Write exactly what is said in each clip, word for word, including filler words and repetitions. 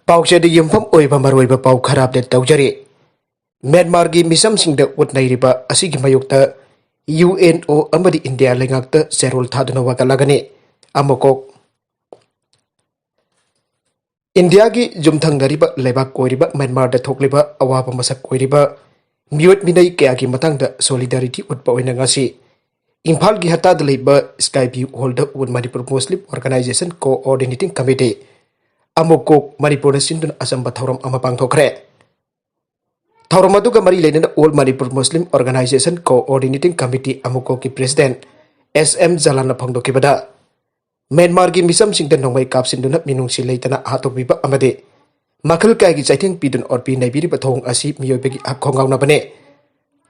ꯄꯥꯎꯆꯦꯗ ꯌꯨꯝꯐꯝ ꯑꯣꯏꯕ ꯃꯔꯨꯑꯣꯏꯕ ꯄꯥꯎ ꯈꯔ ꯑꯞꯗꯦꯠ ꯇꯧꯖꯔꯤ꯫ ꯃ꯭ꯌꯥꯟꯃꯥꯔꯒꯤ ꯃꯤꯆꯝꯁꯤꯡꯗ ꯎꯠ ꯅꯩꯔꯤꯕ ꯑꯁꯤꯒꯤ ꯃꯥꯌꯣꯛꯇ ꯌꯨ ꯑꯦꯟ ꯑꯣ ꯑꯃꯗꯤ ꯏꯟꯗꯤꯌꯥ ꯂꯩꯉꯥꯛꯇ ꯆꯦꯔꯣꯜ ꯊꯥꯗꯨꯅ ꯋꯥꯀꯠꯂꯒꯅꯤ꯫ ꯑꯃꯀꯣꯛ ꯏꯟꯗꯤꯌꯥꯒꯤ ꯌꯨꯝꯊꯪꯅꯔꯤꯕ ꯂꯩꯕꯥꯛ ꯑꯣꯏꯔꯤꯕ ꯃ꯭ꯌꯥꯟꯃꯥꯔꯗ ꯊꯣꯛꯂꯤꯕ ꯑꯋꯥꯕ ꯃꯁꯛ ꯑꯣꯏꯔꯤꯕ ꯃꯤꯑꯣꯠ ꯃꯤꯅꯩ ꯀꯌꯥꯒꯤ ꯃꯇꯥꯡꯗ ꯁꯣꯂꯤꯗꯥꯔꯤꯇꯤ ꯎꯠꯄ ꯑꯣꯏꯅ ꯉꯁꯤ ꯏꯝꯐꯥꯜꯒꯤ ꯍꯠꯇꯥꯗ ꯂꯩꯕ ꯁ꯭ꯀꯥꯏ ꯚ꯭ꯌꯨ ꯍꯣꯜꯗ ꯎꯠ ꯃꯅꯤꯄꯨꯔ ꯃꯨꯁꯂꯤꯝ ꯑꯣꯔꯒꯅꯥꯏꯖꯦꯁꯟ ꯀꯣꯑꯣꯔꯗꯤꯅꯦꯇꯤꯡ ꯀꯃꯤꯇꯤ, ꯑꯃꯨꯛꯀꯣꯛ, ꯃꯅꯤꯄꯨꯔꯅ ꯁꯤꯟꯗꯨꯅ ꯑꯆꯝꯕ ꯊꯧꯔꯝ ꯑꯃ ꯄꯥꯡꯊꯣꯛꯈ꯭ꯔꯦ꯫ ꯊꯧꯔꯝ ꯑꯗꯨꯒ ꯃꯔꯤ ꯂꯩꯅꯅ ꯑꯣꯜ ꯃꯅꯤꯄꯨꯔ ꯃꯨꯁꯂꯤꯝ ꯑꯣꯔꯒꯅꯥꯏꯖꯦꯁꯟ ꯀꯣꯑꯣꯔꯗꯤꯅꯦꯇꯤꯡ ꯀꯃꯤꯇꯤ ꯑꯃꯨꯛꯀꯣꯛꯀꯤ ꯄ꯭ꯔꯦꯁꯤꯗꯦꯟꯠ ꯑꯦꯁ ꯑꯦꯝ ꯖꯂꯥꯟꯅ ꯐꯣꯡꯗꯣꯛꯈꯤꯕꯗ, ꯃ꯭ꯌꯥꯟꯃꯥꯔꯒꯤ ꯃꯤꯆꯝꯁꯤꯡꯗ ꯅꯣꯡꯃꯩ ꯀꯥꯞꯁꯤꯟꯗꯨꯅ ꯃꯤꯅꯨꯡꯁꯤ ꯂꯩꯇꯅ ꯍꯥꯠꯇꯣꯛꯄꯤꯕ ꯑꯃꯗꯤ ꯃꯈꯜ ꯀꯌꯥꯒꯤ ꯆꯩꯊꯦꯡ ꯄꯤꯗꯨꯅ ꯑꯣꯠꯄꯤ ꯅꯩꯕꯤꯔꯤꯕ ꯊꯧꯑꯣꯡ ꯑꯁꯤ ꯃꯤꯑꯣꯏꯕꯒꯤ ꯍꯛ ꯈꯣꯡꯒꯥꯎꯅꯕꯅꯤ꯫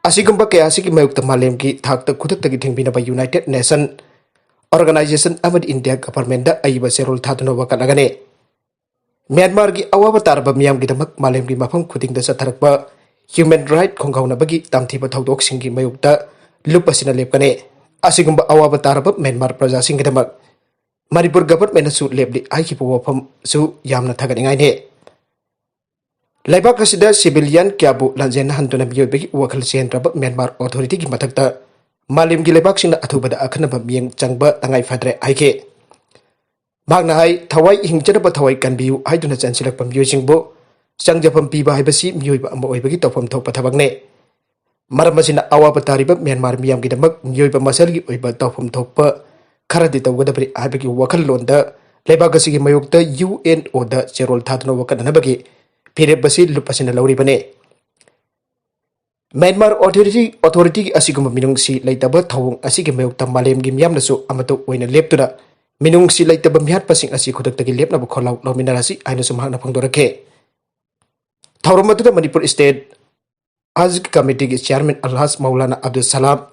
ꯑꯁꯤꯒꯨꯝꯕ ꯀꯌꯥ ꯑꯁꯤꯒꯤ ꯃꯥꯌꯣꯛꯇ ꯃꯥꯂꯦꯝꯒꯤ ꯊꯥꯛꯇ ꯈꯨꯗꯛꯇꯒꯤ ꯊꯤꯡꯕꯤꯅꯕ ꯌꯨꯅꯥꯏꯇꯦꯗ ꯅꯦꯁꯟ ꯑꯣꯔꯒꯅꯥꯏꯖꯦꯁꯟ ꯑꯃꯗꯤ ꯏꯟꯗꯤꯌꯥ ꯒꯚꯔꯟꯃꯦꯟꯠꯗ ꯑꯏꯕ ꯆꯦꯔꯣꯜ ꯊꯥꯗꯨꯅ ꯋꯥꯀꯠꯂꯒꯅꯤ꯫ ꯃ꯭ꯌꯥꯟꯃꯥꯔꯒꯤ ꯑꯋꯥꯕ ꯇꯥꯔꯕ ꯃꯤꯌꯥꯝꯒꯤꯗꯃꯛ ꯃꯥꯂꯦꯝꯒꯤ ꯃꯐꯝ ꯈꯨꯗꯤꯡꯗ ꯆꯠꯊꯔꯛꯄ ꯍ꯭ꯌꯨꯃꯦꯟ ꯔꯥꯏꯠ ꯈꯣꯡꯒꯥꯎꯅꯕꯒꯤ ꯇꯝꯊꯤꯕ ꯊꯧꯗꯣꯛꯁꯤꯡꯒꯤ ꯃꯥꯌꯣꯛꯇ ꯂꯨꯞ ꯑꯁꯤꯅ ꯂꯦꯞꯀꯅꯤ꯫ ꯑꯁꯤꯒꯨꯝꯕ ꯑꯋꯥꯕ ꯇꯥꯔꯕ ꯃ꯭ꯌꯥꯟꯃꯥꯔ ꯄ꯭ꯔꯖꯥꯁꯤꯡꯒꯤꯗꯃꯛ ꯃꯅꯤꯄꯨꯔ ꯒꯚꯔꯟꯃꯦꯟꯠꯅꯁꯨ ꯂꯦꯞꯂꯤ ꯍꯥꯏꯈꯤꯕ ꯋꯥꯐꯝꯁꯨ ꯌꯥꯝꯅ ꯊꯥꯒꯠꯅꯤꯡꯉꯥꯏꯅꯤ꯫ ꯂꯩꯕꯥꯛ ꯑꯁꯤꯗ ꯁꯤꯚꯤꯂꯤꯌꯟ ꯀꯌꯥꯕꯨ ꯂꯥꯟꯖꯦꯟꯅꯍꯟꯗꯨꯅ ꯃꯤꯑꯣꯏꯕꯒꯤ ꯋꯥꯈꯜ ꯆꯦꯟꯗ꯭ꯔꯕ ꯃ꯭ꯌꯥꯟꯃꯥꯔ ꯑꯣꯊꯣꯔꯤꯇꯤꯒꯤ ꯃꯊꯛꯇ ꯃꯥꯂꯦꯝꯒꯤ ꯂꯩꯕꯥꯛꯁꯤꯡꯅ ꯑꯊꯨꯕꯗ ꯑꯈꯟꯅꯕ ꯃꯤꯠꯌꯦꯡ ꯆꯪꯕ ꯇꯉꯥꯏ ꯐꯗ꯭ꯔꯦ ꯍꯥꯏꯈꯤ꯫ ꯃꯍꯥꯛꯅ ꯍꯥꯏ, ꯊꯋꯥꯏ ꯍꯤꯡꯖꯅꯕ ꯊꯋꯥꯏ ꯀꯟꯕꯤꯌꯨ ꯍꯥꯏꯗꯨꯅ ꯆꯦꯟꯁꯤꯜꯂꯛꯄ ꯃꯤꯑꯣꯏꯁꯤꯡꯕꯨ ꯆꯪꯖꯐꯝ ꯄꯤꯕ ꯍꯥꯏꯕꯁꯤ ꯃꯤꯑꯣꯏꯕ ꯑꯃ ꯑꯣꯏꯕꯒꯤ ꯇꯧꯐꯝ ꯊꯣꯛꯄ ꯊꯕꯛꯅꯤ꯫ ꯃꯔꯝ ꯑꯁꯤꯅ ꯑꯋꯥꯕ ꯇꯥꯔꯤꯕ ꯃ꯭ꯌꯥꯟꯃꯥꯔ ꯃꯤꯌꯥꯝꯒꯤꯗꯃꯛ ꯃꯤꯑꯣꯏꯕ ꯃꯁꯦꯜꯒꯤ ꯑꯣꯏꯕ ꯇꯧꯐꯝ ꯊꯣꯛꯄ ꯈꯔꯗꯤ ꯇꯧꯒꯗꯕꯅꯤ ꯍꯥꯏꯕꯒꯤ ꯋꯥꯈꯜꯂꯣꯟꯗ ꯂꯩꯕꯥꯛ ꯑꯁꯤꯒꯤ ꯃꯥꯌꯣꯛꯇ ꯌꯨ ꯑꯦꯟ ꯑꯣꯗ ꯆꯦꯔꯣꯜ ꯊꯥꯗꯨꯅ ꯋꯥꯀꯠꯅꯅꯕꯒꯤ ꯐꯤꯔꯦꯞ ꯑꯁꯤ ꯂꯨꯞ ꯑꯁꯤꯅ ꯂꯧꯔꯤꯕꯅꯤ꯫ ꯃ꯭ꯌꯥꯟꯃꯥꯔ ꯑꯣꯊꯣꯔꯤꯇꯤ, ꯑꯣꯊꯣꯔꯤꯇꯤꯒꯤ ꯑꯁꯤꯒꯨꯝꯕ ꯃꯤꯅꯨꯡꯁꯤ ꯂꯩꯇꯕ ꯊꯧꯑꯣꯡ ꯑꯁꯤꯒꯤ ꯃꯥꯌꯣꯛꯇ ꯃꯥꯂꯦꯝꯒꯤ ꯃꯤꯌꯥꯝꯅꯁꯨ ꯑꯃꯠꯇ ꯑꯣꯏꯅ ꯂꯦꯞꯇꯨꯅ ꯃꯤꯅꯨꯡꯁꯤ ꯂꯩꯇꯕ ꯃꯤꯍꯥꯠꯄꯁꯤꯡ ꯑꯁꯤ ꯈꯨꯗꯛꯇꯒꯤ ꯂꯦꯞꯅꯕ ꯈꯣꯜꯂꯥꯎ ꯂꯧꯃꯤꯟꯅꯔꯁꯤ ꯍꯥꯏꯅꯁꯨ ꯃꯍꯥꯛꯅ ꯐꯣꯡꯗꯣꯔꯛꯈꯤ꯫ ꯊꯧꯔꯝ ꯑꯗꯨꯗ ꯃꯅꯤꯄꯨꯔ ꯁ꯭ꯇꯦꯠ ꯍꯖ ꯀꯃꯤꯇꯤꯒꯤ ꯆꯤꯌꯥꯔꯃꯦꯟ ꯑꯜꯍꯥꯖ ꯃꯧꯂꯥꯅꯥ ꯑꯕꯗꯨꯜ ꯁꯂꯥꯝ,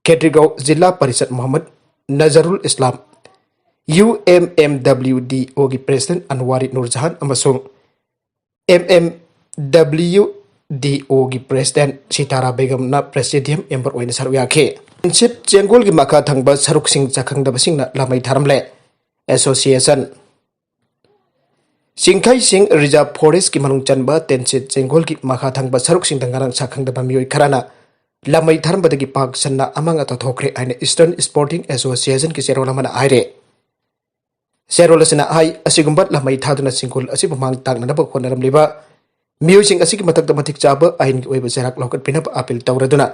ꯈꯦꯇ꯭ꯔꯤꯒꯥꯎ ꯖꯤꯂꯥ ꯄꯔꯤꯁꯠ ꯃꯣꯍꯝꯃꯗ ꯅꯖꯔꯨꯜ ꯏꯁꯂꯥꯝ, ꯌꯨ ꯑꯦꯝ ꯑꯦꯝ ꯗꯕ꯭ꯂꯤꯎ ꯗꯤ ꯑꯣꯒꯤ ꯄ꯭ꯔꯦꯁꯤꯗꯦꯟꯠ ꯑꯟꯋꯥꯔꯤ ꯅꯨꯔꯖꯍꯥꯟ ꯑꯃꯁꯨꯡ ꯑꯦꯝ ꯑꯦꯝ ꯗꯕ꯭ꯂꯤꯎ ꯗꯤ ꯑꯣꯒꯤ ꯄ꯭ꯔꯦꯁꯤꯗꯦꯟꯠ ꯁꯤꯇꯥꯔꯥ ꯕꯦꯒꯝꯅ ꯄ꯭ꯔꯦꯁꯤꯗꯤꯌꯝ ꯃꯦꯝꯕꯔ ꯑꯣꯏꯅ ꯁꯔꯨꯛ ꯌꯥꯈꯤ꯫ ꯁꯤꯠ ꯆꯦꯡꯒꯣꯜꯒꯤ ꯃꯈꯥ ꯊꯪꯕ ꯁꯔꯨꯛꯁꯤꯡ ꯆꯥꯈꯪꯗꯕꯁꯤꯡꯅ ꯂꯥꯃꯩ ꯊꯥꯔꯝꯂꯦ꯫ ꯑꯦꯁꯣꯁꯤꯌꯦꯁꯟ ꯆꯤꯡꯈꯩꯁꯤꯡ ꯔꯤꯖꯥꯔꯚ ꯐꯣꯔꯦꯁ꯭ꯠꯀꯤ ꯃꯅꯨꯡ ꯆꯟꯕ ꯇꯦꯟꯁꯤꯠ ꯆꯦꯡꯒꯣꯜꯒꯤ ꯃꯈꯥ ꯊꯪꯕ ꯁꯔꯨꯛꯁꯤꯡꯗ ꯉꯔꯥꯡ ꯁꯛꯈꯪꯗꯕ ꯃꯤꯑꯣꯏ ꯈꯔꯅ ꯂꯥꯃꯩ ꯊꯥꯔꯝꯕꯗꯒꯤ ꯄꯥꯛ ꯁꯟꯅ ꯑꯃꯥꯡ ꯑꯇꯥ ꯊꯣꯛꯈ꯭ꯔꯦ ꯍꯥꯏꯅ Eastern Sporting Association ꯀꯤ ꯆꯦꯔꯣꯜ ꯑꯃꯅ ꯍꯥꯏꯔꯦ꯫ ꯆꯦꯔꯣꯜ ꯑꯁꯤꯅ ꯍꯥꯏ, ꯑꯁꯤꯒꯨꯝꯕ ꯂꯥꯃꯩ ꯊꯥꯗꯨꯅ ꯆꯤꯡꯒꯣꯜ ꯑꯁꯤꯕꯨ ꯃꯥꯡ ꯇꯥꯛꯅꯅꯕ ꯍꯣꯠꯅꯔꯝꯂꯤꯕ ꯃꯤꯑꯣꯏꯁꯤꯡ ꯑꯁꯤꯒꯤ ꯃꯊꯛꯇ ꯃꯇꯤꯛ ꯆꯥꯕ ꯑꯥꯏꯟꯒꯤ ꯑꯣꯏꯕ ꯆꯩꯔꯥꯛ ꯂꯧꯈꯠꯄꯤꯅꯕ ꯑꯥꯄꯤꯜ ꯇꯧꯔꯗꯨꯅ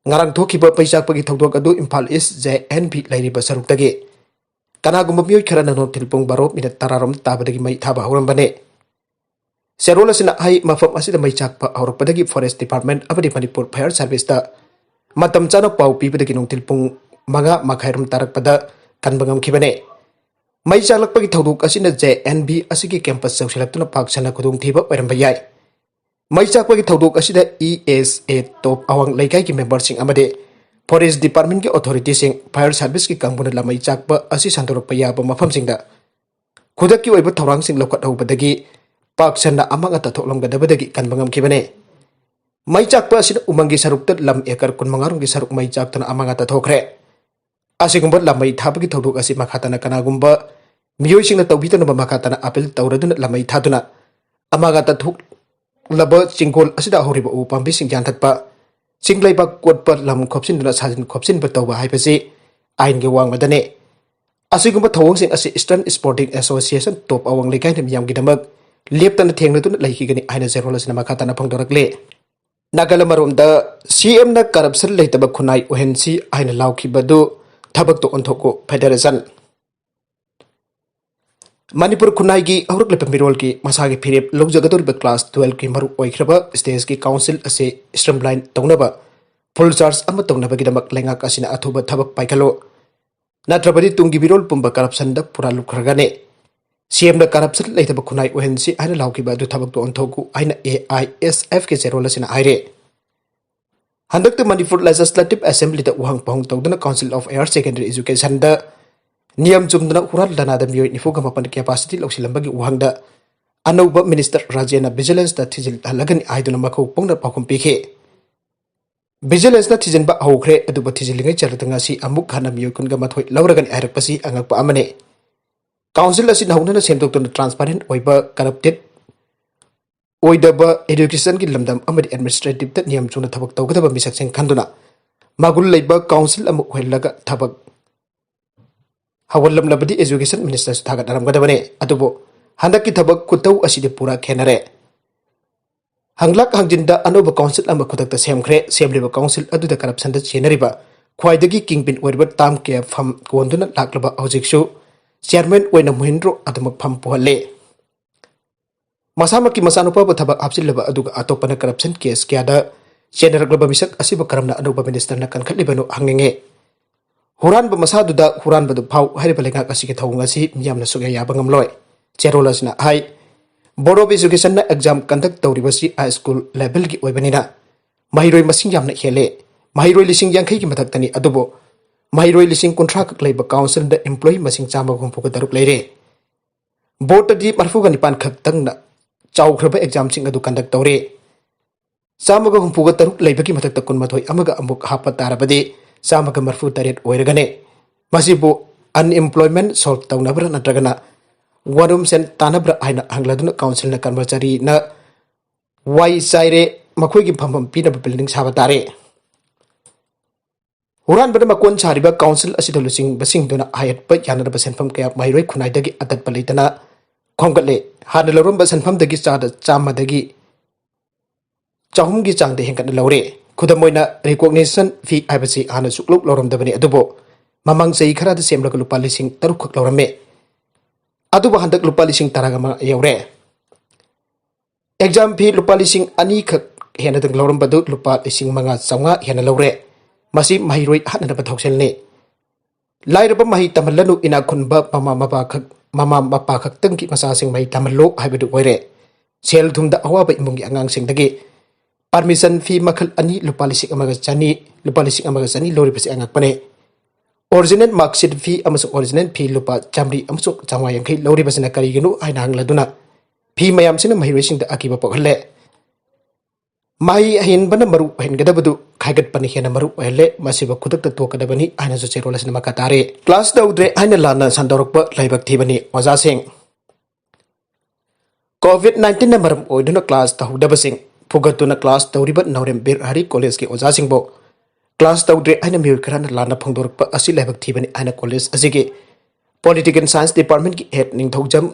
ꯉꯔꯥꯡ ꯊꯣꯛꯈꯤꯕ ꯃꯩ ꯆꯥꯛꯄꯒꯤ ꯊꯧꯗꯣꯛ ꯑꯗꯨ Imphal east J and V ꯂꯩꯔꯤꯕ ꯁꯔꯨꯛꯇꯒꯤ ꯀꯅꯥꯒꯨꯝꯕ ꯃꯤꯑꯣꯏ ꯈꯔꯅ ꯅꯨꯡꯊꯤꯜ ꯄꯨꯡ ꯕꯥꯔꯣ ꯃꯤꯅꯠ ꯇꯔꯥꯔꯣꯝ ꯇꯥꯕꯗꯒꯤ ꯃꯩ ꯊꯥꯕ ꯍꯧꯔꯝꯕꯅꯤ꯫ ꯆꯦꯔꯣꯜ ꯑꯁꯤꯅ ꯍꯥꯏ, ꯃꯐꯝ ꯑꯁꯤꯗ ꯃꯩ ꯆꯥꯛꯄ ꯍꯧꯔꯛꯄꯗꯒꯤ Forest Department ꯑꯃꯗꯤ ꯃꯅꯤꯄꯨꯔ Fire Service ꯇ ꯃꯇꯝ ꯆꯥꯅ ꯄꯥꯎ ꯄꯤꯕꯗꯒꯤ ꯅꯨꯡꯊꯤꯜ ꯄꯨꯡ ꯃꯉꯥ ꯃꯈꯥꯏꯔꯣꯝ ꯇꯥꯔꯛꯄꯗ ꯀꯟꯕ ꯉꯝꯈꯤꯕꯅꯤ꯫ ꯃꯩ ꯆꯥꯛꯂꯛꯄꯒꯤ ꯊꯧꯗꯣꯛ ꯑꯁꯤꯅ ꯖꯦ ꯑꯦꯟ ꯚꯤ ꯑꯁꯤꯒꯤ campus ꯌꯧꯁꯤꯜꯂꯛꯇꯨꯅ ꯄꯥꯛ ꯁꯟꯅ ꯈꯨꯗꯣꯡꯊꯤꯕ ꯑꯣꯏꯔꯝꯕ ꯌꯥꯏ꯫ ꯃꯩ ꯆꯥꯛꯄꯒꯤ ꯊꯧꯗꯣꯛ ꯑꯁꯤꯗ ꯏ ꯑꯦꯁ ꯑꯦ ꯇꯣꯞ ꯑꯋꯥꯡ ꯂꯩꯀꯥꯏꯒꯤ member ꯁꯤꯡ ꯑꯃꯗꯤ Forest Department ꯀꯤ authority ꯁꯤꯡ, Fire Service ꯀꯤ ꯀꯥꯡꯕꯨꯅ ꯂꯥꯃꯩ ꯆꯥꯛꯄ ꯑꯁꯤ ꯁꯟꯗꯣꯔꯛꯄ ꯌꯥꯕ ꯃꯐꯝꯁꯤꯡꯗ ꯈꯨꯗꯛꯀꯤ ꯑꯣꯏꯕ ꯊꯧꯔꯥꯡꯁꯤꯡ ꯂꯧꯈꯠꯍꯧꯕꯗꯒꯤ ꯄꯥꯛ ꯁꯟꯅ ꯑꯃꯥꯡ ꯑꯇꯥ ꯊꯣꯛꯂꯝꯒꯗꯕꯗꯒꯤ ꯀꯟꯕ ꯉꯝꯈꯤꯕꯅꯤ꯫ ꯃꯩ ꯆꯥꯛꯄ ꯑꯁꯤꯅ ꯎꯃꯪꯒꯤ ꯁꯔꯨꯛꯇ ꯂꯝ acre ꯀꯨꯟꯃꯉꯥ ꯔꯣꯝꯒꯤ ꯁꯔꯨꯛ ꯃꯩ ꯆꯥꯛꯇꯨꯅ ꯑꯃꯥꯡ ꯑꯇꯥ ꯊꯣꯛꯈ꯭ꯔꯦ꯫ ꯑꯁꯤꯒꯨꯝꯕ ꯂꯥꯃꯩ ꯊꯥꯕꯒꯤ ꯊꯧꯗꯣꯛ ꯑꯁꯤ ꯃꯈꯥ ꯇꯥꯅ ꯀꯅꯥꯒꯨꯝꯕ ꯃꯤꯑꯣꯏꯁꯤꯡꯅ ꯇꯧꯕꯤꯗꯅꯕ ꯃꯈꯥ ꯇꯥꯅ ꯑꯥꯄꯤꯜ ꯇꯧꯔꯗꯨꯅ ꯂꯥꯃꯩ ꯊꯥꯗꯨꯅ ꯑꯃꯥꯡ ꯑꯇꯥ ꯊꯣꯛꯂꯕ ꯆꯤꯡꯒꯣꯜ ꯑꯁꯤꯗ ꯍꯧꯔꯤꯕ ꯎ ꯄꯥꯝꯕꯤꯁꯤꯡ ꯌꯥꯟꯊꯠꯄ, ꯆꯤꯡ ꯂꯩꯕꯥꯛ ꯀꯣꯠꯄ, ꯂꯝ ꯈꯣꯞꯆꯤꯟꯗꯨꯅ ꯁꯥꯖꯤꯟ ꯈꯣꯞꯆꯤꯟꯕ ꯇꯧꯕ ꯍꯥꯏꯕꯁꯤ ꯑꯥꯏꯟꯒꯤ ꯋꯥꯡꯃꯗꯅꯤ꯫ ꯑꯁꯤꯒꯨꯝꯕ ꯊꯧꯑꯣꯡꯁꯤꯡ ꯑꯁꯤ Eastern Sporting Association ꯇꯣꯞ ꯑꯋꯥꯡ ꯂꯩꯀꯥꯏꯅ ꯃꯤꯌꯥꯝꯒꯤꯗꯃꯛ ꯂꯦꯞꯇꯅ ꯊꯦꯡꯅꯗꯨꯅ ꯂꯩꯈꯤꯒꯅꯤ ꯍꯥꯏꯅ ꯆꯦꯔꯣꯜ ꯑꯁꯤꯅ ꯃꯈꯥ ꯇꯥꯅ ꯐꯣꯡꯗꯣꯔꯛꯂꯤ꯫ ꯅꯥꯒꯥꯂꯦꯟ ꯃꯔꯣꯝꯗ ꯁꯤ ꯑꯦꯝꯅ corruption ꯂꯩꯇꯕ ꯈꯨꯟꯅꯥꯏ ꯑꯣꯏꯍꯟꯁꯤ ꯍꯥꯏꯅ ꯂꯥꯎꯈꯤꯕꯗꯨ ꯊꯕꯛꯇ ꯑꯣꯟꯊꯣꯛꯎ Federation꯫ ꯃꯅꯤꯄꯨꯔ ꯈꯨꯟꯅꯥꯏꯒꯤ ꯍꯧꯔꯛꯂꯤꯕ ꯃꯤꯔꯣꯜꯒꯤ ꯃꯁꯥꯒꯤ ꯐꯤꯔꯦꯞ ꯂꯧꯖꯒꯗꯧꯔꯤꯕ class twelve ꯀꯤ ꯃꯔꯨ ꯑꯣꯏꯈ꯭ꯔꯕ stage ꯀꯤ council ꯑꯁꯤ streamline ꯇꯧꯅꯕ full charge ꯑꯃ ꯇꯧꯅꯕꯒꯤꯗꯃꯛ ꯂꯩꯉꯥꯛ ꯑꯁꯤꯅ ꯑꯊꯨꯕ ꯊꯕꯛ ꯄꯥꯏꯈꯠꯂꯨ꯫ ꯅꯠꯇ꯭ꯔꯕꯗꯤ ꯇꯨꯡꯒꯤ ꯃꯤꯔꯣꯜ ꯄꯨꯝꯕ corruption ꯗ ꯄꯨꯔꯥ ꯂꯨꯞꯈ꯭ꯔꯒꯅꯤ꯫ ꯁꯤ ꯑꯦꯝꯅ corruption ꯂꯩꯇꯕ ꯈꯨꯟꯅꯥꯏ ꯑꯣꯏꯍꯟꯁꯤ ꯍꯥꯏꯅ ꯂꯥꯎꯈꯤꯕ ꯑꯗꯨ ꯊꯕꯛꯇ ꯑꯣꯟꯊꯣꯛꯎ ꯍꯥꯏꯅ ꯑꯦ ꯑꯥꯏ ꯑꯦꯁ ꯑꯦꯐ ꯀꯤ ꯆꯦꯔꯣꯜ ꯑꯁꯤꯅ ꯍꯥꯏꯔꯦ꯫ ꯍꯟꯗꯛꯇ ꯃꯅꯤꯄꯨꯔ Legislative Assembly ꯗ ꯋꯥꯍꯪ ꯄꯥꯎꯍꯪ ꯇꯧꯗꯨꯅ Council of Higher Secondary Education ꯗ ꯅꯤꯌꯝ ꯆꯨꯝꯗꯅ ꯍꯨꯔꯥꯟ ꯂꯥꯟꯅꯥꯗ ꯃꯤꯑꯣꯏ ꯅꯤꯐꯨꯒ ꯃꯥꯄꯟ capacity ꯂꯧꯁꯤꯜꯂꯝꯕꯒꯤ ꯋꯥꯍꯪꯗ ꯑꯅꯧꯕ minister ꯔꯥꯖꯦꯟꯅ vigilance ꯇ ꯊꯤꯖꯤꯜꯍꯜꯂꯒꯅꯤ ꯍꯥꯏꯗꯨꯅ ꯃꯈꯧ ꯄꯣꯡꯅ ꯄꯥꯎꯈꯨꯝ ꯄꯤꯈꯤ꯫ Vigilance ꯅ ꯊꯤꯖꯤꯟꯕ ꯍꯧꯈ꯭ꯔꯦ, ꯑꯗꯨꯕꯨ ꯊꯤꯖꯤꯜꯂꯤꯉꯩ ꯆꯔꯛꯇ ꯉꯁꯤ ꯑꯃꯨꯛ ꯍꯟꯅ ꯃꯤꯑꯣꯏ ꯀꯨꯟꯒ ꯃꯥꯊꯣꯏ ꯂꯧꯔꯒꯅꯤ ꯍꯥꯏꯔꯛꯄꯁꯤ ꯑꯉꯛꯄ ꯑꯃꯅꯤ꯫ ꯀꯥꯎꯟꯁꯤꯜ ꯑꯁꯤꯅ ꯍꯧꯅꯅ ꯁꯦꯝꯗꯣꯛꯇꯨꯅ transparent ꯑꯣꯏꯕ, corrupted ꯑꯣꯏꯗꯕ, educationꯒꯤ ꯂꯝꯗꯝ ꯑꯃꯗꯤ administrativeꯇ ꯅꯤꯌꯝ ꯆꯨꯝꯅ ꯊꯕꯛ ꯇꯧꯒꯗꯕ ꯃꯤꯁꯛꯁꯤꯡ ꯈꯟꯗꯨꯅ ꯃꯒꯨꯟ ꯂꯩꯕ ꯀꯥꯎꯟꯁꯤꯜ ꯑꯃ ꯑꯣꯏꯍꯜꯂꯒ ꯊꯕꯛ ꯍꯧꯍꯜꯂꯝꯂꯕꯗꯤ education ministerꯁꯨ ꯊꯥꯒꯠꯅꯔꯝꯒꯗꯕꯅꯤ꯫ ꯑꯗꯨꯕꯨ ꯍꯟꯗꯛꯀꯤ ꯊꯕꯛ ꯈꯨꯇꯧ ꯑꯁꯤꯗꯤ ꯄꯨꯔꯥ ꯈꯦꯟꯅꯔꯦ꯫ ꯍꯪꯂꯛ ꯍꯪꯖꯤꯟꯗ ꯑꯅꯧꯕ ꯀꯥꯎꯟꯁꯤꯜ ꯑꯃ ꯈꯨꯗꯛꯇ ꯁꯦꯝꯈ꯭ꯔꯦ꯫ ꯁꯦꯝꯂꯤꯕ ꯀꯥꯎꯟꯁꯤꯜ ꯑꯗꯨꯗ corruptionꯗ ꯆꯦꯟꯅꯔꯤꯕ ꯈ꯭ꯋꯥꯏꯗꯒꯤ kingpin ꯑꯣꯏꯔꯤꯕ ꯇꯥꯝ ꯀꯌꯥꯐꯝ ꯀꯣꯟꯗꯨꯅ ꯂꯥꯛꯂꯕ ꯍꯧꯖꯤꯛꯁꯨ chairman ꯑꯣꯏꯅ ꯃꯣꯍꯤꯟꯗ꯭ꯔꯣ ꯑꯗꯨꯃꯛ ꯐꯝ ꯄꯨꯍꯜꯂꯦ꯫ ꯃꯁꯥꯃꯛꯀꯤ ꯃꯆꯥꯅꯨꯄꯥꯕꯨ ꯊꯕꯛ ꯍꯥꯞꯆꯤꯜꯂꯕ ꯑꯗꯨꯒ ꯑꯇꯣꯞꯄꯅ corruption case ꯀꯌꯥꯗ ꯆꯦꯟꯅꯔꯛꯂꯕ ꯃꯤꯁꯛ ꯑꯁꯤꯕꯨ ꯀꯔꯝꯅ ꯑꯅꯧꯕ ministerꯅ ꯀꯟꯈꯠꯂꯤꯕꯅꯣ ꯍꯪꯅꯤꯡꯉꯤ꯫ ꯍꯨꯔꯥꯟꯕ ꯃꯁꯥꯗꯨꯗ ꯍꯨꯔꯥꯟꯕꯗꯨ ꯐꯥꯎ ꯍꯥꯏꯔꯤꯕ ꯂꯩꯉꯥꯛ ꯑꯁꯤꯒꯤ ꯊꯧꯑꯣꯡ ꯑꯁꯤ ꯃꯤꯌꯥꯝꯅ ꯁꯨꯛꯌꯥ ꯌꯥꯕ ꯉꯝꯂꯣꯏ꯫ ꯆꯦꯔꯣꯜ ꯑꯁꯤꯅ ꯍꯥꯏ, Board of Educationꯅ exam conduct ꯇꯧꯔꯤꯕꯁꯤ high school levelꯒꯤ ꯑꯣꯏꯕꯅꯤꯅ ꯃꯍꯩꯔꯣꯏ ꯃꯁꯤꯡ ꯌꯥꯝꯅ ꯍꯦꯜꯂꯦ꯫ ꯃꯍꯩꯔꯣꯏ ꯂꯤꯁꯤꯡ ꯌꯥꯡꯈꯩꯒꯤ ꯃꯊꯛꯇꯅꯤ꯫ ꯑꯗꯨꯕꯨ ꯃꯍꯩꯔꯣꯏ ꯂꯤꯁꯤꯡ ꯀꯨꯟꯊ꯭ꯔꯥ ꯈꯛ ꯂꯩꯕ ꯀꯥꯎꯟꯁꯤꯜꯗ employee ꯃꯁꯤꯡ ꯆꯥꯝꯃꯒ ꯍꯨꯝꯐꯨꯒ ꯇꯔꯨꯛ ꯂꯩꯔꯦ꯫ Boardꯇꯗꯤ ꯃꯔꯤꯐꯨꯒ ꯅꯤꯄꯥꯟ ꯈꯛꯇꯪꯅ ꯆꯥꯎꯈ꯭ꯔꯕ examꯁꯤꯡ ꯑꯗꯨ conduct ꯇꯧꯔꯦ꯫ ꯆꯥꯝꯃꯒ ꯍꯨꯝꯐꯨꯒ ꯇꯔꯨꯛ ꯂꯩꯕꯒꯤ ꯃꯊꯛꯇ ꯀꯨꯟꯃꯥꯊꯣꯏ ꯑꯃꯒ ꯑꯃꯨꯛ ꯍꯥꯞꯄ ꯇꯥꯔꯕꯗꯤ ꯆꯥꯝꯃꯒ ꯃꯔꯤꯐꯨ ꯇꯔꯦꯠ ꯑꯣꯏꯔꯒꯅꯤ꯫ ꯃꯁꯤꯕꯨ unemployment solve ꯇꯧꯅꯕ꯭ꯔꯥ ꯅꯠꯇ꯭ꯔꯒꯅ ꯋꯥꯔꯨꯝ ꯁꯦꯟ ꯇꯥꯅꯕ꯭ꯔꯥ ꯍꯥꯏꯅ ꯍꯪꯂꯗꯨꯅ ꯀꯥꯎꯟꯁꯤꯜꯅ ꯀꯔꯃꯆꯥꯔꯤꯅ ꯋꯥꯏ ꯆꯥꯏꯔꯦ, ꯃꯈꯣꯏꯒꯤ ꯐꯝꯐꯝ ꯄꯤꯅꯕ building ꯁꯥꯕ ꯇꯥꯔꯦ꯫ ꯍꯨꯔꯥꯟꯕꯅ ꯃꯀꯣꯟ ꯁꯥꯔꯤꯕ ꯀꯥꯎꯟꯁꯤꯜ ꯑꯁꯤꯗ ꯂꯨꯆꯤꯡꯕꯁꯤꯡꯗꯨꯅ ꯍꯥꯏꯍꯠꯄ ꯌꯥꯅꯗꯕ ꯁꯦꯟꯐꯝ ꯀꯌꯥ ꯃꯍꯩꯔꯣꯏ ꯈꯨꯟꯅꯥꯏꯗꯒꯤ ꯑꯇꯠꯄ ꯂꯩꯇꯅ ꯈꯣꯝꯒꯠꯂꯦ꯫ ꯍꯥꯟꯅ ꯂꯧꯔꯝꯕ ꯁꯦꯟꯐꯝꯗꯒꯤ ꯆꯥꯗ ꯆꯥꯝꯃꯗꯒꯤ ꯆꯍꯨꯝꯒꯤ ꯆꯥꯡꯗ ꯍꯦꯟꯒꯠꯅ ꯂꯧꯔꯦ꯫ ꯈꯨꯗꯝ ꯑꯣꯏꯅ, recognition fee ꯍꯥꯏꯕꯁꯤ ꯍꯥꯟꯅ ꯁꯨꯛꯂꯧ ꯂꯧꯔꯝꯗꯕꯅꯤ, ꯑꯗꯨꯕꯨ ꯃꯃꯥꯡ ꯆꯍꯤ ꯈꯔꯗ ꯁꯦꯝꯂꯒ ꯂꯨꯄꯥ ꯂꯤꯁꯤꯡ ꯇꯔꯨꯛ ꯈꯛ ꯂꯧꯔꯝꯃꯤ꯫ ꯑꯗꯨꯕꯨ ꯍꯟꯗꯛ ꯂꯨꯄꯥ ꯂꯤꯁꯤꯡ ꯇꯔꯥꯃꯉꯥ ꯌꯧꯔꯦ꯫ Exam fee ꯂꯨꯄꯥ ꯂꯤꯁꯤꯡ ꯑꯅꯤ ꯈꯛ ꯍꯦꯟꯅꯗꯪ ꯂꯧꯔꯝꯕꯗꯨ ꯂꯨꯄꯥ ꯂꯤꯁꯤꯡ ꯃꯉꯥ ꯆꯥꯝꯃꯉꯥ ꯍꯦꯟꯅ ꯂꯧꯔꯦ꯫ ꯃꯁꯤ ꯃꯍꯩꯔꯣꯏ ꯍꯥꯠꯅꯅꯕ ꯊꯧꯁꯤꯜꯅꯤ꯫ ꯂꯥꯏꯔꯕ ꯃꯍꯩ ꯇꯝꯍꯜꯂꯅꯨ, ꯏꯅꯥꯛ ꯈꯨꯟꯕ ꯃꯃꯥ ꯃꯄꯥ ꯈꯛ, ꯃꯃꯥ ꯃꯄꯥ ꯈꯛꯇꯪꯒꯤ ꯃꯆꯥꯁꯤꯡ ꯃꯍꯩ ꯇꯝꯍꯜꯂꯣ ꯍꯥꯏꯕꯗꯨ ꯑꯣꯏꯔꯦ꯫ ꯁꯦꯜ ꯊꯨꯝꯗ ꯑꯋꯥꯕ ꯏꯃꯨꯡꯒꯤ ꯑꯉꯥꯡꯁꯤꯡꯗꯒꯤ permission fee ꯃꯈꯜ ꯑꯅꯤ ꯂꯨꯄꯥ ꯂꯤꯁꯤꯡ ꯑꯃꯒ ꯆꯅꯤ, ꯂꯨꯄꯥ ꯂꯤꯁꯤꯡ ꯑꯃꯒ ꯆꯅꯤ ꯂꯧꯔꯤꯕꯁꯤ ꯑꯉꯛꯄꯅꯤ꯫ Original marksheet fee ꯑꯃꯁꯨꯡ original fee ꯂꯨꯄꯥ ꯆꯥꯝꯃꯔꯤ ꯑꯃꯁꯨꯡ ꯆꯥꯝꯃꯉꯥ ꯌꯥꯡꯈꯩ ꯂꯧꯔꯤꯕꯁꯤꯅ ꯀꯔꯤꯒꯤꯅꯣ ꯍꯥꯏꯅ ꯍꯪꯂꯗꯨꯅ ꯐꯤ ꯃꯌꯥꯝꯁꯤꯅ ꯃꯍꯩꯔꯣꯏꯁꯤꯡꯗ ꯑꯀꯤꯕ ꯄꯣꯛꯍꯜꯂꯦ꯫ ꯃꯍꯩ ꯑꯍꯦꯟꯕꯅ ꯃꯔꯨ ꯑꯣꯏꯍꯟꯒꯗꯕꯗꯨ ꯈꯥꯏꯒꯠꯄꯅ ꯍꯦꯟꯅ ꯃꯔꯨ ꯑꯣꯏꯍꯜꯂꯦ, ꯃꯁꯤꯕꯨ ꯈꯨꯗꯛꯇ ꯇꯣꯛꯀꯗꯕꯅꯤ ꯍꯥꯏꯅꯁꯨ ꯆꯦꯔꯣꯜ ꯑꯁꯤꯅ ꯃꯈꯥ ꯇꯥꯔꯤ꯫ ꯀ꯭ꯂꯥꯁ ꯇꯧꯗ꯭ꯔꯦ ꯍꯥꯏꯅ ꯂꯥꯟꯅ ꯁꯟꯗꯣꯔꯛꯄ ꯂꯥꯏꯕꯛ ꯊꯤꯕꯅꯤ ꯑꯣꯖꯥꯁꯤꯡ꯫ ꯀꯣꯚꯤꯗ ꯅꯥꯏꯟꯇꯤꯟꯅ ꯃꯔꯝ ꯑꯣꯏꯗꯨꯅ ꯀ꯭ꯂꯥꯁ ꯇꯧꯍꯧꯗꯕꯁꯤꯡ ꯐꯨꯒꯠꯇꯨꯅ ꯀ꯭ꯂꯥꯁ ꯇꯧꯔꯤꯕ ꯅꯥꯎꯔꯦꯝ ꯕꯤꯔ ꯍꯔꯤ ꯀꯣꯂꯦꯖꯀꯤ ꯑꯣꯖꯥꯁꯤꯡꯕꯨ ꯀ꯭ꯂꯥꯁ ꯇꯧꯗ꯭ꯔꯦ ꯍꯥꯏꯅ ꯃꯤꯑꯣꯏ ꯈꯔꯅ ꯂꯥꯟꯅ ꯐꯣꯡꯗꯣꯔꯛꯄ ꯑꯁꯤ ꯂꯥꯏꯕꯛ ꯊꯤꯕꯅꯤ ꯍꯥꯏꯅ ꯀꯣꯂꯦꯖ ꯑꯁꯤꯒꯤ ꯄꯣꯂꯤꯇꯤꯀꯦꯜ ꯁꯥꯏꯟꯁ ꯗꯤꯄꯥꯔꯠꯃꯦꯟꯒꯤ ꯍꯦꯗ ꯅꯤꯡꯊꯧꯖꯝ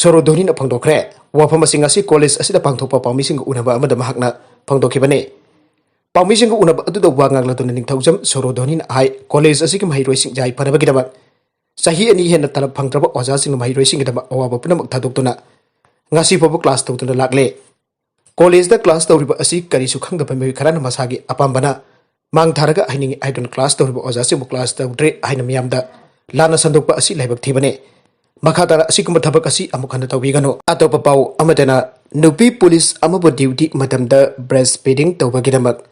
ꯁꯣꯔꯣꯗꯣꯅꯤꯅ ꯐꯣꯡꯗꯣꯛꯈ꯭ꯔꯦ꯫ ꯋꯥꯐꯝ ꯑꯁꯤ ꯉꯁꯤ ꯀꯣꯂꯦꯖ ꯑꯁꯤꯗ ꯄꯥꯡꯊꯣꯛꯄ ꯄꯥꯎꯃꯤꯁꯤꯡꯒ ꯎꯅꯕ ꯑꯃꯗ ꯃꯍꯥꯛꯅ ꯐꯣꯡꯗꯣꯛꯈꯤꯕꯅꯤ꯫ ꯄꯥꯎꯃꯤꯁꯤꯡꯒ ꯎꯅꯕ ꯑꯗꯨꯗ ꯋꯥ ꯉꯥꯡꯂꯗꯨꯅ ꯅꯤꯡꯊꯧꯖꯝ ꯁꯣꯔꯣꯗꯣꯅꯤꯅ ꯍꯥꯏ, ꯀꯣꯂꯦꯖ ꯑꯁꯤꯒꯤ ꯃꯍꯩꯔꯣꯏꯁꯤꯡ ꯌꯥꯏꯐꯅꯕꯒꯤꯗꯃꯛ ꯆꯍꯤ ꯑꯅꯤ ꯍꯦꯟꯅ ꯇꯂꯕ ꯐꯪꯗ꯭ꯔꯕ ꯑꯣꯖꯥꯁꯤꯡꯅ ꯃꯍꯩꯔꯣꯏꯁꯤꯡꯒꯤꯗꯃꯛ ꯑꯋꯥꯕ ꯄꯨꯝꯅꯃꯛ ꯊꯥꯗꯣꯛꯇꯨꯅ ꯉꯁꯤ ꯐꯥꯎꯕ ꯀ꯭ꯂꯥꯁ ꯇꯧꯗꯨꯅ ꯂꯥꯛꯂꯦ꯫ ꯀꯣꯂꯦꯖꯇ ꯀ꯭ꯂꯥꯁ ꯇꯧꯔꯤꯕ ꯑꯁꯤ ꯀꯔꯤꯁꯨ ꯈꯪꯗꯕ ꯃꯤꯑꯣꯏ ꯈꯔꯅ ꯃꯁꯥꯒꯤ ꯑꯄꯥꯝꯕꯅ ꯃꯥꯡ ꯊꯥꯔꯒ ꯍꯩꯅꯤꯡꯏ ꯍꯥꯏꯗꯨꯅ ꯀ꯭ꯂꯥꯁ ꯇꯧꯔꯤꯕ ꯑꯣꯖꯥꯁꯤꯡꯕꯨ ꯀ꯭ꯂꯥꯁ ꯇꯧꯗ꯭ꯔꯦ ꯍꯥꯏꯅ ꯃꯤꯌꯥꯝꯗ ꯂꯥꯟꯅ ꯁꯟꯗꯣꯛꯄ ꯑꯁꯤ ꯂꯥꯏꯕꯛ ꯊꯤꯕꯅꯤ꯫ ꯃꯈꯥ ꯇꯥꯅ ꯑꯁꯤꯒꯨꯝꯕ ꯊꯕꯛ ꯑꯁꯤ ꯑꯃꯨꯛ ꯍꯟꯅ ꯇꯧꯕꯤꯒꯅꯨ꯫ ꯑꯇꯣꯞꯄ ꯄꯥꯎ ꯑꯃꯗꯅ, ꯅꯨꯄꯤ ꯄꯨꯂꯤꯁ ꯑꯃꯕꯨ ꯗ꯭ꯌꯨꯇꯤ ꯃꯇꯝꯗ ꯕ꯭ꯔꯦꯁ ꯐꯤꯗꯤꯡ ꯇꯧꯕꯒꯤꯗꯃꯛ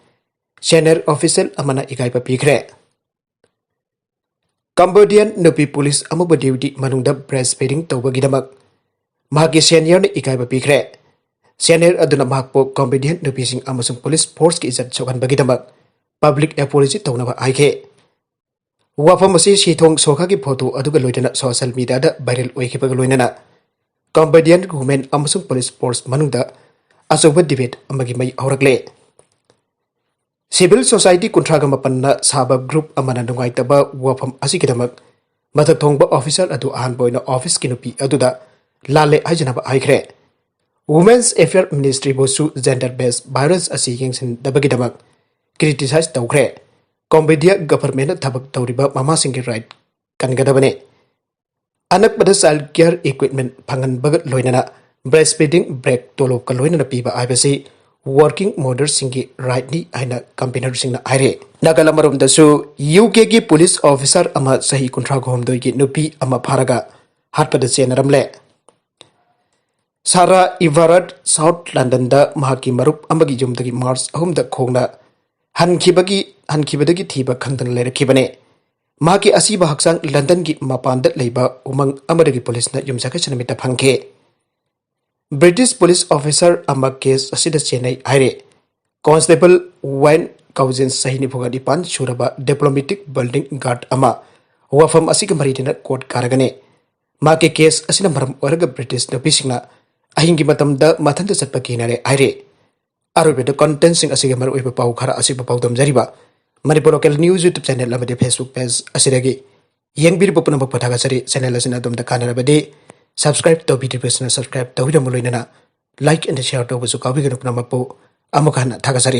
ꯁꯦꯅꯤꯌꯔ ꯑꯣꯐꯤꯁꯦꯜ ꯑꯃꯅ ꯏꯀꯥꯏꯕ ꯄꯤꯈ꯭ꯔꯦ꯫ ꯀꯝꯕꯣꯗꯤꯌꯟ ꯅꯨꯄꯤ ꯄꯨꯂꯤꯁ ꯑꯃꯕꯨ ꯗ꯭ꯌꯨꯇꯤ ꯃꯅꯨꯡꯗ ꯕ꯭ꯔꯦꯁ ꯐꯤꯗꯤꯡ ꯇꯧꯕꯒꯤꯗꯃꯛ ꯃꯍꯥꯛꯀꯤ ꯁꯦꯅꯤꯌꯔꯅ ꯏꯀꯥꯏꯕ ꯄꯤꯈ꯭ꯔꯦ꯫ ꯁꯦꯅꯤꯌꯔ ꯑꯗꯨꯅ ꯃꯍꯥꯛꯄꯨ ꯀꯝꯕꯣꯗꯤꯌꯟ ꯅꯨꯄꯤꯁꯤꯡ ꯑꯃꯁꯨꯡ ꯄꯨꯂꯤꯁ ꯐꯣꯔꯁꯀꯤ ꯏꯖꯠ ꯁꯣꯛꯍꯟꯕꯒꯤꯗꯃꯛ ꯄꯕ꯭ꯂꯤꯛ ꯑꯦꯄꯣꯂꯣꯖꯤ ꯇꯧꯅꯕ ꯍꯥꯏꯈꯤ꯫ ꯋꯥꯐꯝ ꯑꯁꯤ ꯁꯤꯊꯣꯡ ꯁꯣꯈꯥꯒꯤ ꯐꯣꯇꯣ ꯑꯗꯨꯒ ꯂꯣꯏꯅꯅ ꯁꯣꯁꯤꯌꯦꯜ ꯃꯤꯗꯤꯌꯥꯗ ꯚꯥꯏꯔꯦꯜ ꯑꯣꯏꯈꯤꯕꯒ ꯂꯣꯏꯅꯅ ꯀꯝꯕꯣꯗꯤꯌꯟ ꯋꯨꯃꯦꯟ ꯑꯃꯁꯨꯡ ꯄꯨꯂꯤꯁ ꯐꯣꯔꯁ ꯃꯅꯨꯡꯗ ꯑꯆꯧꯕ ꯗꯤꯕꯦꯠ ꯑꯃꯒꯤ ꯃꯩ ꯍꯧꯔꯛꯂꯦ꯫ ꯁꯤꯚꯤꯜ ꯁꯣꯁꯥꯏꯇꯤ ꯀꯨꯟꯊ꯭ꯔꯥꯒ ꯃꯥꯄꯟꯅ ꯁꯥꯕ ꯒ꯭ꯔꯨꯞ ꯑꯃꯅ ꯅꯨꯡꯉꯥꯏꯇꯕ ꯋꯥꯐꯝ ꯑꯁꯤꯒꯤꯗꯃꯛ ꯃꯊꯛ ꯊꯣꯡꯕ ꯑꯣꯐꯤꯁꯥꯔ ꯑꯗꯨ ꯑꯍꯥꯟꯕ ꯑꯣꯏꯅ ꯑꯣꯐꯤꯁꯀꯤ ꯅꯨꯄꯤ ꯑꯗꯨꯗ ꯂꯥꯜꯂꯦ ꯍꯥꯏꯖꯅꯕ ꯍꯥꯏꯈ꯭ꯔꯦ꯫ ꯋꯨꯃꯦꯟꯁ ꯑꯦꯐꯤꯌꯔ ꯃꯤꯅꯤꯁꯇ꯭ꯔꯤꯕꯨꯁꯨ ꯖꯦꯟꯗꯔ ꯕꯦꯁ ꯚꯥꯏꯑꯣꯂꯦꯟꯁ ꯑꯁꯤ ꯌꯦꯡꯁꯤꯟꯗꯕꯒꯤꯗꯃꯛ ꯀ꯭ꯔꯤꯇꯤꯁꯥꯏꯖ ꯇꯧꯈ꯭ꯔꯦ꯫ ꯀꯣꯝꯕꯣꯗꯤꯌꯥ ꯒꯚꯔꯟꯃꯦꯟꯠꯅ ꯊꯕꯛ ꯇꯧꯔꯤꯕ ꯃꯃꯥꯁꯤꯡꯒꯤ ꯔꯥꯏꯠ ꯀꯟꯒꯗꯕꯅꯤ꯫ ꯑꯅꯛꯄꯗ ꯆꯥꯏꯜꯗ ꯀꯤꯌꯔ ꯏꯀ꯭ꯋꯤꯞꯃꯦꯟꯠ ꯐꯪꯍꯟꯕꯒ ꯂꯣꯏꯅꯅ ꯕ꯭ꯔꯦꯁ ꯐꯤꯗꯤꯡ ꯕ꯭ꯔꯦꯛ ꯇꯣꯂꯣꯞꯀ ꯂꯣꯏꯅꯅ ꯄꯤꯕ ꯍꯥꯏꯕꯁꯤ ꯋꯥꯔꯀꯤꯡ ꯃꯣꯗꯔꯁꯤꯡꯒꯤ ꯔꯥꯏꯠꯅꯤ ꯍꯥꯏꯅ ꯀꯝꯄꯦꯅꯔꯁꯤꯡꯅ ꯍꯥꯏꯔꯤ꯫ ꯅꯥꯒꯥꯂꯦꯟ ꯑꯃꯔꯣꯝꯗꯁꯨ ꯌꯨ ꯀꯦꯒꯤ ꯄꯨꯂꯤꯁ ꯑꯣꯐꯤꯁꯥꯔ ꯑꯃ ꯆꯍꯤ ꯀꯨꯟꯊ꯭ꯔꯥ ꯍꯨꯝꯗꯣꯏꯒꯤ ꯅꯨꯄꯤ ꯑꯃ ꯐꯥꯔꯒ ꯍꯥꯠꯄꯗ ꯆꯦꯟꯅꯔꯝꯂꯦ꯫ ꯁꯥꯔꯥ ꯏꯚꯥꯔꯠ ꯁꯥꯎꯠ ꯂꯟꯗꯟꯗ ꯃꯍꯥꯛꯀꯤ ꯃꯔꯨꯞ ꯑꯃꯒꯤ ꯌꯨꯝꯗꯒꯤ ꯃꯥꯔꯆ ꯑꯍꯨꯝꯗ ꯈꯣꯡꯅ ꯍꯟꯈꯤꯕꯒꯤ, ꯍꯟꯈꯤꯕꯗꯒꯤ ꯊꯤꯕ ꯈꯪꯗꯅ ꯂꯩꯔꯛꯈꯤꯕꯅꯤ꯫ ꯃꯍꯥꯛꯀꯤ ꯑꯁꯤꯕ ꯍꯛꯆꯥꯡ ꯂꯟꯗꯟꯒꯤ ꯃꯄꯥꯟꯗ ꯂꯩꯕ ꯎꯃꯪ ꯑꯃꯗꯒꯤ ꯄꯨꯂꯤꯁꯅ ꯌꯨꯝꯁꯀꯩꯁ ꯅꯨꯃꯤꯠꯇ ꯐꯪꯈꯤ꯫ ꯕ꯭ꯔꯤꯇꯤꯁ ꯄꯨꯂꯤꯁ ꯑꯣꯐꯤꯁꯥꯔ ꯑꯃ ꯀꯦꯁ ꯑꯁꯤꯗ ꯆꯦꯟꯅꯩ ꯍꯥꯏꯔꯦ꯫ ꯀꯣꯟꯁꯇꯦꯕꯜ ꯋꯦꯟ ꯀꯥꯎꯖꯤꯟ, ꯆꯍꯤ ꯅꯤꯐꯨꯒ ꯅꯤꯄꯥꯟ ꯁꯨꯔꯕ ꯗꯤꯄ꯭ꯂꯣꯃꯦꯇꯤꯛ ꯕꯤꯜꯗꯤꯡ ꯒꯥꯔꯗ ꯑꯃ, ꯋꯥꯐꯝ ꯑꯁꯤꯒ ꯃꯔꯤ ꯂꯩꯅꯅ ꯀꯣꯔꯠ ꯀꯥꯔꯒꯅꯤ꯫ ꯃꯍꯥꯛꯀꯤ ꯀꯦꯁ ꯑꯁꯤꯅ ꯃꯔꯝ ꯑꯣꯏꯔꯒ ꯕ꯭ꯔꯤꯇꯤꯁ ꯅꯨꯄꯤꯁꯤꯡꯅ ꯑꯍꯤꯡꯒꯤ ꯃꯇꯝꯗ ꯃꯊꯟꯇ ꯆꯠꯄ ꯀꯤꯅꯔꯦ ꯍꯥꯏꯔꯦ꯫ ꯑꯔꯣꯏꯕꯗ ꯀꯣꯟꯇꯦꯟꯁꯤꯡ ꯑꯁꯤꯒꯤ ꯃꯔꯨꯑꯣꯏꯕ ꯄꯥꯎ ꯈꯔ ꯑꯁꯤꯕꯨ ꯄꯥꯎꯗꯝꯖꯔꯤꯕ Manipur local news YouTube channel ꯑꯃꯗꯤ Facebook ꯄꯦꯖ ꯑꯁꯤꯗꯒꯤ ꯌꯦꯡꯕꯤꯔꯤꯕ ꯄꯨꯝꯅꯃꯛꯄꯨ ꯊꯥꯒꯠꯆꯔꯤ꯫ ꯆꯦꯅꯦꯜ ꯑꯁꯤꯅ ꯑꯗꯣꯝꯗ ꯀꯥꯟꯅꯔꯕꯗꯤ ꯁꯕꯁꯀ꯭ꯔꯥꯏꯕ ꯇꯧꯕꯤꯗ꯭ꯔꯤꯕꯁꯤꯅ ꯁꯕꯁꯀ꯭ꯔꯥꯏꯕ ꯇꯧꯕꯤꯔꯝꯃꯨ, ꯂꯣꯏꯅꯅ ꯂꯥꯏꯛ ꯑꯦꯟ ꯁꯤꯌꯥꯔ ꯇꯧꯕꯁꯨ ꯀꯥꯎꯕꯤꯒꯅꯨ꯫ ꯄꯨꯝꯅꯃꯛꯄꯨ ꯑꯃꯨꯛ ꯍꯟꯅ ꯊꯥꯒꯠꯆꯔꯤ꯫